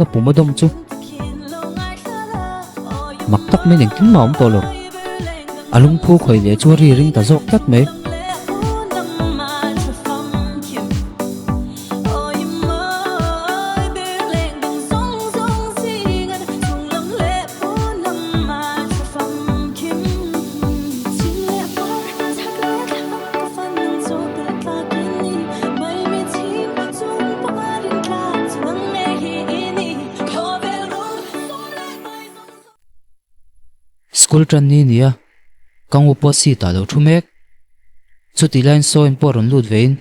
A pum a dawm chu mak tak mai engtin mah a awm tawh lo. A lungphu khawi leh chu a ri ring ta zawk tlat mai. School tan ni nia, ka ngu pawh seat ah lo thu mek. Chuti laiin Sawiin pawh rawn lut vein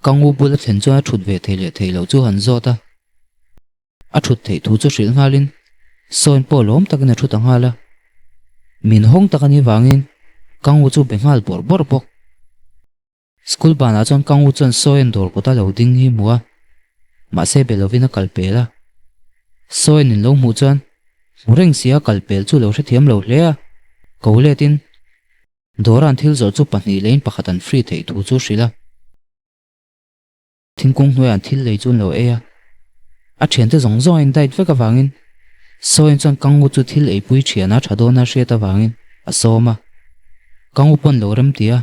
ka ngu bula thlen chuan a thut ve thei leh thei loh chu han zawt a. A thut theih thu chu hrilh nghalin Sawiin pawh lawm takin a thu ta nghal a. Min hawng tak a nih vangin ka ngu chu be nghal bawrh bawrh bawk. School banah chuan Kang U chuan Sawian dawr kawta lo ding hi hmu a, mahse be lovin a kal pel a. Sawian in lo hmuh chuan hmu reng si a kal pel chu lo hrethiam lo hle a, ko letin dawra an thil zawrh chu pahnih leiin pakhat an free theih thu chu hrilh a. Thingkung hnuaiah an thil lei chu an lo ei a, a thiante zawng zawng a in diet vek avangin Sawian chuan Kang U chu thil eipui thiana tha dawna hriat avangin a sawm a, Kang U pawn lo rem ti a.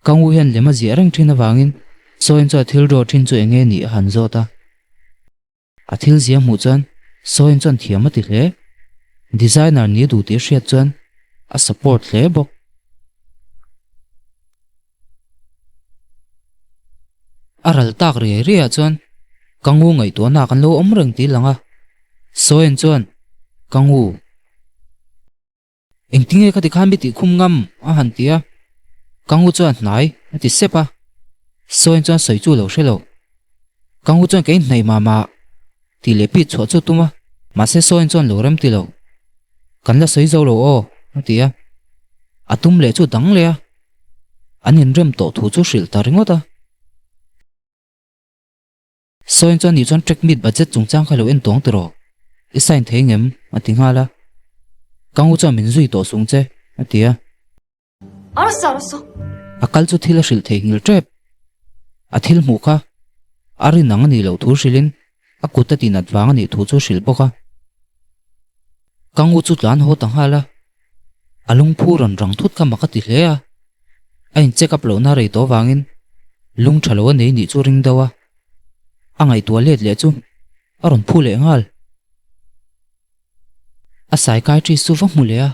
Kang U hian lem a ziah reng thin avangin Sawian chuan a thil draw thin chu eng nge nih a han zawt a. A thil zia hmuh chuan Sawian chuan thiam a ti hle. Designer ni duh tih a hriat chuan a support hle bawk. A ral tak riai riaiah chuan ka ngu ngaihtuahna kan lo awm reng tih lang a. Sawian chuan ka ngu. Engtinge ka ti khan mi tih khum ngam? a han ti a. Kangu chuan hnai a ti sep a. Sawiin chuan sawi chu lo hre lo. Kangu chuan kei hnai mah mah tih leh pit chhuah chu tum a, mahse Sawiin chuan lo rem ti lo. Kan la sawi zo lo aw a ti a. A tum leh chu dang leh a. An inrem tawh thu chu hrilh ta ringawt a. Sawiin chuan nih chuan track meet budget chungchang kha lo en tawng tiraw? I sign thei ngem? a ti nghal a. Kangu chuan min zui tawh sung che a ti a. Arsa arsa. A kal chu thil a hrilh thei nghilh tep. A thil hmuh kha a rin ang a nih loh thu hrilhin a kut a tinat vang a nih thu chu a hrilh bawk a. Kangu chu tlan haw ta nghal a. A lungphu rawn rang thut kha mak a ti hle a, a in check up lohna rei tawh avangin lung tha lo a nei nih chu ring deuh a, a ngaihtuah let leh chu a rawn phu leh nghal. A psychiatrist chu va hmu leh a,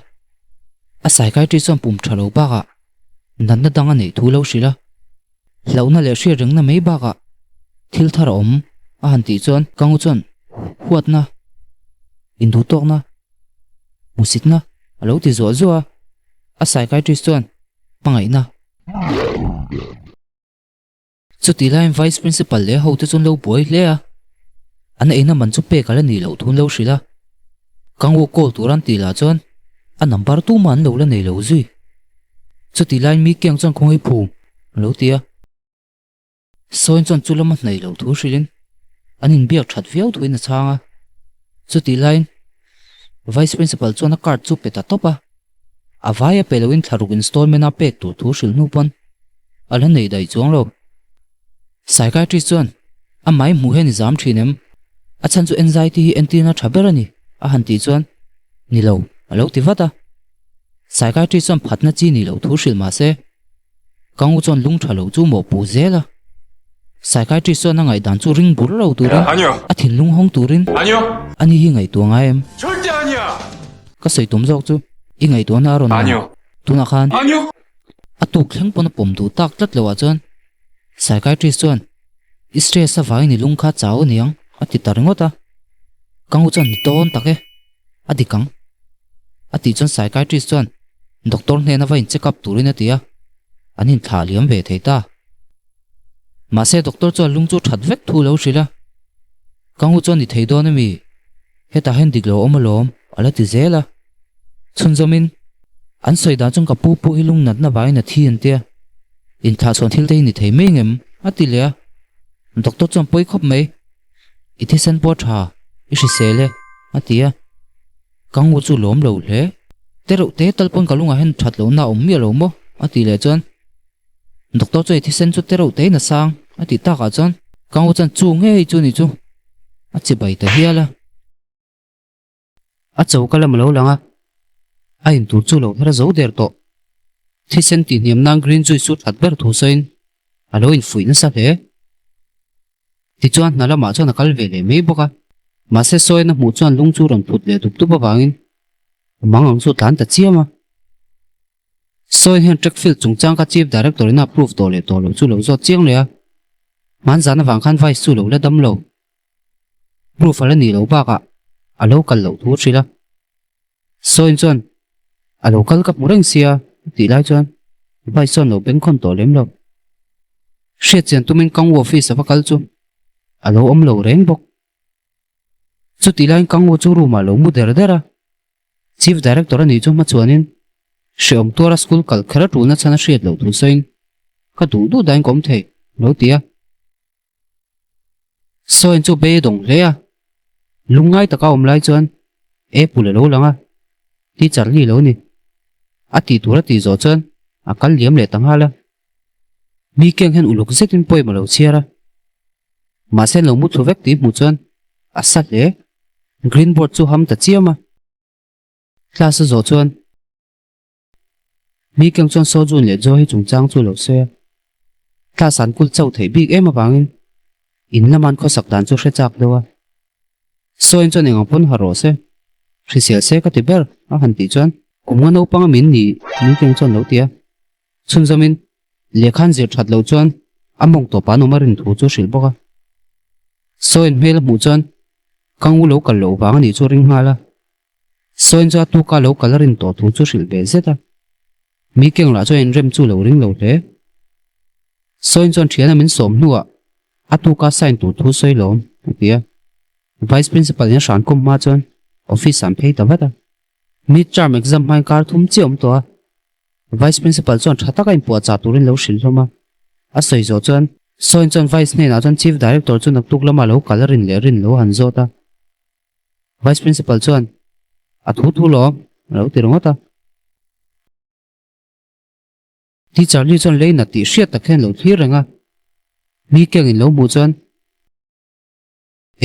a psychiatrist chuan pum tha lo bakah natna dang a neih thu lo hrilh a, hlauhna leh hriat rengna mai bakah thil thar a awm a han tih chuan Kangu chuan huatna, induhtawkna, Hmusitna a lo ti zuah zuah a, a psychiatrist chuan hmangaihna. Chutih laiin Vice Principal leh hote chu an lo buai hle a, an eina man chu pek a la nih loh thu an lo hrilh a, Kangwu call tur an tih lah chuan a number tumah an lo la nei lo zui. Chutih laiin mi kiang chuan khawngaih phum a lo ti a. Sawiin chuan chu lama hnaih loh thu hrilhin an inbiak that viau thuin a chhang a. Chutih laiin Vice Principal chuan a card chu pe ta tawp a, a vai a pe loin thlaruk installment a pek tur thu hrilh hnu pawn a la nei daih chuang lo. Psychiatrist chuan a mai hmuh hian i zam thin em? A chhan chu anxiety hi entirna tha ber a ni a han tih chuan ni lo a lo ti vat a. Psychiatrist chuan phatna chi nih loh thu hrilh mah se Ka ngu chuan lung tha lo chu mawh puh zel a. Psychiatrist chuan a ngaihdan chu ring bur lo turin, a thinlung hawng turin a ni hi ngaihtuah ngai em? Ka sawi tum zawk chu i ngaihtuahna a rawn lang tunah khan a tuk thleng pawn a pawm duh tak tlat loh ah chuan psychiatrist chuan i stress avangin i lung kha chau a niang a ti ta ringawt a. Ka ngu chuan ni tawn tak e. A dik ang. A tih chuan psychiatrist chuan doctor hnena va in check up turin a ti a, an inthlah liam ve thei ta. Mahse doctor chuan lung chu that vek thu lo hrilh a, Ka ngu chuan i thei dawn ami? Hetah hian dik lo awm alawm a la ti zel a. Chhunzawmin, An sawi dan chuan ka pu pawh hi lung natna vangin a thi an tia, inthlah chhuan thil te hi ni thei mai ngem? a ti leh a. Doctor chuan pawi khawp mai. I thisen pawh tha, i hrisel e, a ti a. Ka ngu chu lawm lo hle. Te reuh te tal pawn ka lungah hian that lohna a awm miah lo maw? a tih leh chuan Doctor chuan i thisen chu te reuh tein a sang, a tih takah chuan. Kang u chuan chu ngei chu ni chu a chibai ta hial a. A choka lam a lo lang a, a intur chu lo her zo der tawh. Thisen tihhniam nan green juice chu that ber thu sawiin a lo infuih nasa hle. Tichuan hna lamah chuan a kal ve leh mai bawk a, mahse sawiin a hmuh chuan lung chu rawn phut leh dup dup avangin a mang ang chu a tlan ta chiam a. Sawiin hian track field chungchang kha Chief Director in a approve tawh leh tawh loh chu lo zawt chiang leh a, hmanzan avang khan Vice chu lo la dam lo. Proof a la nih loh bakah a lo kal loh thu a hrilh a. Sawiin chuan a lo kal ka hmu reng sia a tih lai chuan Vice chuan lo bengkhawn tawh lem lo. Hriatchian tumin Kangwu office a va kal chu a lo awm lo reng bawk. Chutih laiin Kangwu chu room ah lo mu der der a. Chief Director a nih chu hmachhuanin hrehawm tuara school kal kher a tulna chhan a hriat loh thu sawiin ka duh duh dahin ka awm thei a lo ti a. Sawiin chu bei a dawng hle a, lungngai taka awm lai chuan Apple a lo lang a, teacher li lo ni. A tih tur a tih zawh chuan a kal liam leh ta nghal a. Mi keng hian uluk zetin poem a lo chhiar a, mahse an lo mu thlu vek tih hmuh chuan a sa hle. Green board chu ham ta chiam a. Class a zawh chuan Mi keng chuan Sojun leh Joe hi chungchang chu lo sawi a, class an kul chauh theih bik em avangin in lama an khawsak dan chu hre chak deuh a. Sawiin chuan eng ang pawn harh rawh se, hrisel se ka ti ber a han tih chuan kum nga naupang a min ni Mi keng chuan lo ti a. Chhunzawmin lehkha an zir that loh chuan a mawng tawp an awm a rin thu chu hrilh bawk a. Sawiin hmel a hmuh chuan ka ngu lo kal loh vang a nih chu a ring nghal a. Sawiin chu a tuka lo kal a rin tawh thu chu hrilh ve zet a. Mi keng lah chuan inrem chu lo ring lo hle. Sawiin chuan thiana min sawm hnuah a tuka sign tur thu sawi lawm a ti a. Vice Principal in a hran khum hma chuan office ah an phei ta vat a. Mid term exam hmain kar thum chiah awm tawh a. Vice Principal chuan tha taka inpuahchah turin lo hrilh hlawm a. A sawi zawh chuan Sawiin chuan Vice hnenah chuan Chief Director chu naktuk lama lo kal a rin leh rin lo han zawt a. Vice Principal chuan a thu thu lawm a lo ti ringawt a. Teacher Lee chuan lei nat tih hriat tak hian lo thlir reng a. Mi keng in lo hmuh chuan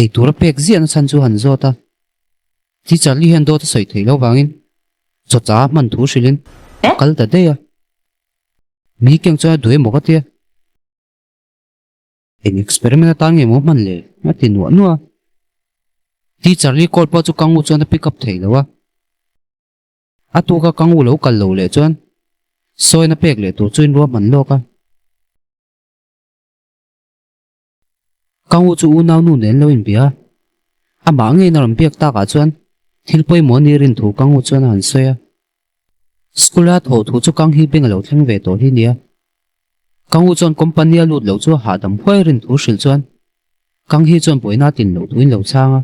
ei tura pek ziahna chhan chu han zawt a. Teacher Lee hian dawt a sawi theih loh vangin chawcha a hman thu hrilhin a kal ta daih a. Mi keng chuan a duh emaw ka tia. Eng experiment atan nge maw hman le? A ti nuah nuah a. Teacher Lee call pawh chu Kang-woo chuan a pick up thei lo a. A tuka Kang-woo lo kal lo leh chuan sawina pek leh tur chu inruahman lawk a. Kang-woo chu unau nu nen lo inbia a. Amah ngeiin a rawn biak takah chuan thil pawimawh a nih rin thu Kang-woo chuan a han sawi a. School-a thawh thu chu Kang hi beng a lo thleng ve tawh hi nia. Kang U chuan company a lut loh chu a hahdam huai rin thu hrilh chuan Kang hi chuan buaina a tlin loh tuin lo chhang a.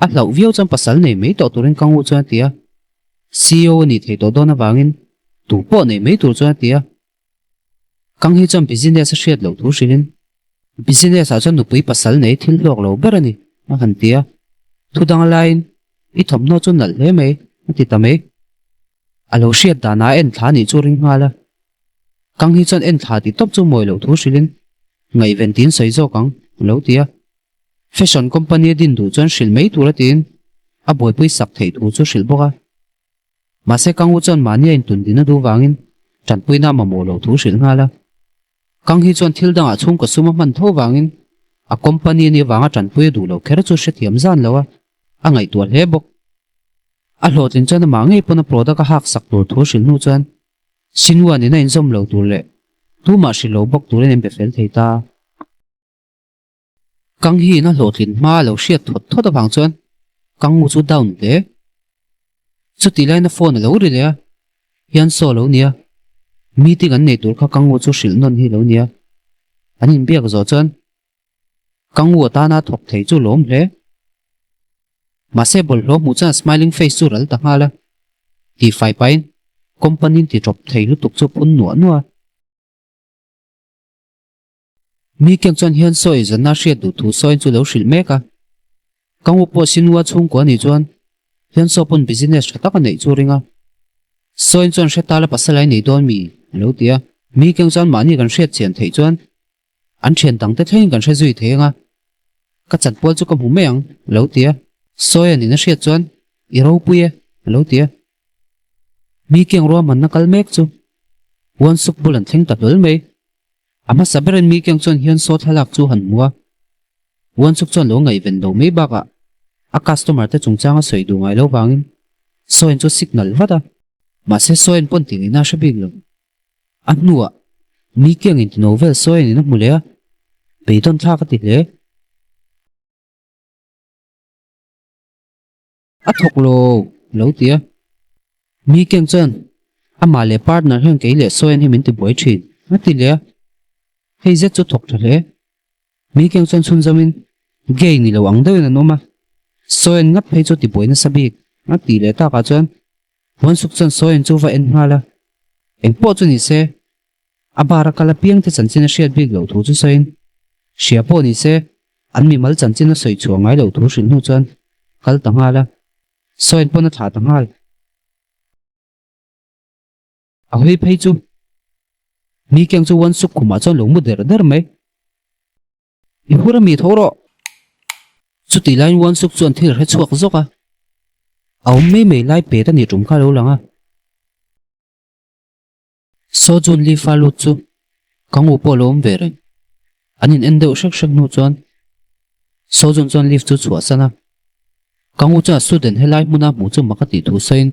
A hlauh viau chuan pasal nei mai tawh turin Kang U chuan a ti a. CEO a nih theih tawh dawn avangin tu pawh nei mai tur chuan a ti a. Kang hi chuan business a hriat loh thu hrilhin business ah chuan nupui pasal nei thil hlawk lo ber a ni a han ti a. Thu dang laiin i thawmhnaw chu nalh hle mai a ti ta mai. A lo hriat danah a en thla nih chu ring nghal a. Kang hi chuan en thla tih tawp chu mawi loh thu hrilhin ngaihven tiin sawi zawk ang a lo ti a. Fashion company a din duh chuan hrilh mai tur a tiin a buaipui sak theih thu chu hrilh bawk a. Mahse Kang U chuan mahni a intun din a duh vangin tanpuina a mamawh loh thu hrilh nghal a. Kang hi chuan thil dangah chhungkaw sum a hman tho vangin a company a nih avanga tanpui a duh loh kher chu hrethiam zan lo a, a ngaihtuah hle bawk. A hlawhtlin chuan amah ngei pawn a product a hak sak tur thu hrilh hnu chuan Sinwan in a inzawm lo tur leh tumah hrilh lo bawk turin an be fel thei ta. Kang hi in a hlawhtlin hma a lo hriat thawt thawt avang chuan Kang U chu down hle. Chutih laiin a phone a lo ri leh a, hian saw lo nia, meeting an nei tur kha Kang U chu hrilh nawn hi lo nia. An inbiak zawh chuan Kang U atana thawk thei chu lawm hle. Mahse bawlhhlawh hmuh chuan smiling face chu ral ta nghal a, tihfai pahin company in ti tawp thei lutuk chu phun nuah nuah a. Mi keng chuan hian sawi zanna hriat duh thu sawiin chu lo hrilh mek a. Kang U pawh Sinua chhungkua anih chuan hian saw pawn business tha tak a neih chu ring a. Sawiin chuan hre tala pasal ai nei dawn mi a lo ti a. Mi keng chuan mahni kan hriat chian theih chuan. An thian dangte thlengin kan hre zui thei anga, ka chanpual chu ka hmu mai ang, a lo ti a. Sawi a nihna hriat chuan, I ropui e, a lo ti a. Mi keng ruahmanna kal mek chu Uansuk bul an thleng ta hlawl mai. A hmasa berin mi keng chuan hian saw thlalak chu han hmu a. Uansuk chuan lo ngaihven lo mai bakah a customer te chungchang a sawi duh ngai lo vangin Sawiin chu signal vat a. Mahse Sawiin pawn ti ngaihna a hre bik lo. A hnuah mi keng intino vel Sawiin in a hmu leh a, beidawn thlak a ti hle. A thawk lo, a lo ti a. Mi keng chuan, Amah leh partner hian kei leh Sawian hi min ti buai thin, a ti leh a. Hei zet chu thawk tha hle. Mi keng chuan chhunzawmin, Gay ni lo ang deuhin an awm a, Sawian ngat phei chu ti buai nasa bik, a ti leh takah chuan Huansuk chuan Sawian chu va en nghal a. Engpawh chu ni se, A bar a kal apiang te chanchin a hriat bik loh thu chu sawiin, hria pawh ni se, an mimal chanchin a sawi chhuah ngai loh thu hrilh hnu chuan kal ta nghal a, sawiin pawn a thlah ta nghal. A hawi phei chu mi keng chu one suk khumah chuan lo mu der der mai. I hur a mi tho rawh. Chutih laiin one suk chuan thil a hre chhuak zawk a, a awm mai mai lai pet a nih tum kha a lo lang a. Sawjun Lee fa lut chu ka ngu pawh a lo awm ve reng. An in en deuh hrek hrek hnu chuan Sawjun chuan lift chu chhuah san a. Ka ngu chuan a student helai hmuna hmuh chu mak a tih thu sawiin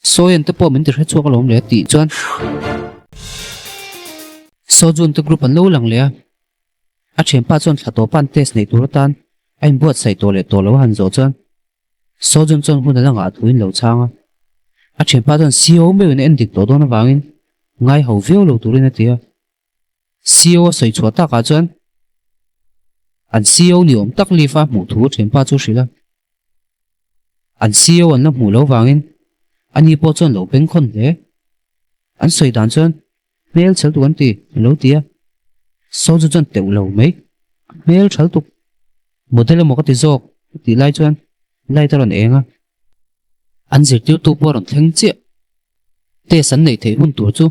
Sawian te pawh min ti hre chhuak alawm le a tih chuan Sawjun te group an lo lang leh a. A thianpa chuan thla tawpa an test neih tur atan a inbuatsaih tawh leh tawh lo a han zawh chuan Sawjun chuan hun a la ngah thuin lo chhang a, a thianpa chuan CEO meuhin a en dik tawh dawn avangin ngai ho viau lo turin a ti a. CEO a sawi chhuah takah chuan an CEO ni awm tak leave a hmuh thu a thianpa chu hrilh a. An CEO an la hmuh lo vangin ani pawh chuan lo bengkhawn hle. An sawi dan chuan Hmel chhel tuk an ti, a lo ti a. Soju chuan teuh lo mai, hmel chhel tuk, model emaw ka ti zawk a tih lai chuan light a rawn eng a. An zirtirtu pawh a rawn thleng chiah. Test an neih theih hun tur chu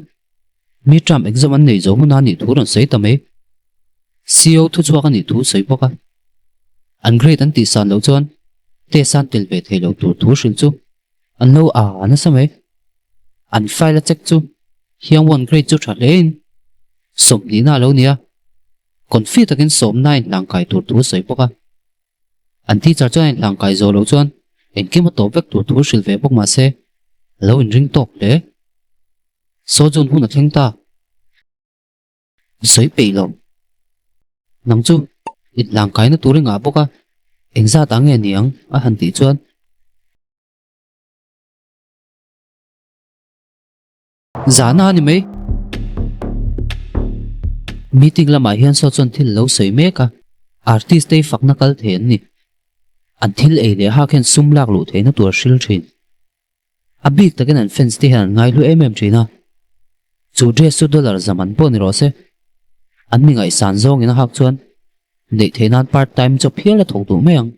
mi term exam an neih zawh huna nih thu rawn sawi ta mai. CO thuchhuak a nih thu sawi bawk a. An grade an tihsan loh chuan test an tel ve theih loh tur thu hrilh chu An lo a nasa mai. An file a check chu Hyungwon grade chu tha hlein sawmhnihna a lo ni a, confi takin sawmna a inhlangkai tur thu a sawi bawk a. An teacher chuan a inhlangkai zawh loh chuan engkim a tawp vek tur thu hrilh ve bawk mahse a lo inring tawk hle. Sojun hun a thleng ta. Sawi peih lo. Nang chu inhlangkaina tur i ngah bawk a, engzat ah nge ni ang a han tih chuan. Zahna a ni mai. Meeting lamah hian saw chuan thil lo sawi mek a, artist te hi fakna kal thei an ni. An thil ei leh hak hian sum lak luh theihna tur a hril thin. A bik takin an fans te hian an ngaihlu em em thin a, chu dress chu dollar za man pawh ni rawh se. An mi ngaihsan zawngin a hak chuan neih theih nan part time job hial a thawk duh mai ang.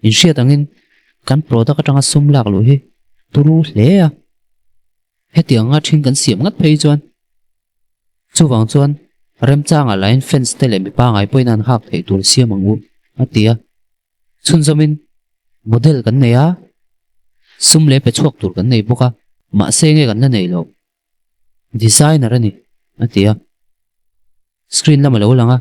Inhriat angin kan product atanga sum lak luh hi turu hle a, hetiang anga thin kan siam ngat phei chuan chuvang chuan remchangah lain fans te leh mipa ngai pawhin an hak theih tur siam ang u a ti a. Chhunzawmin model kan nei a, sum leh pe chhuak tur kan nei bawk a, mahse nge kan la nei lo. Designer a ni, a ti a. Screen lam a lo lang a.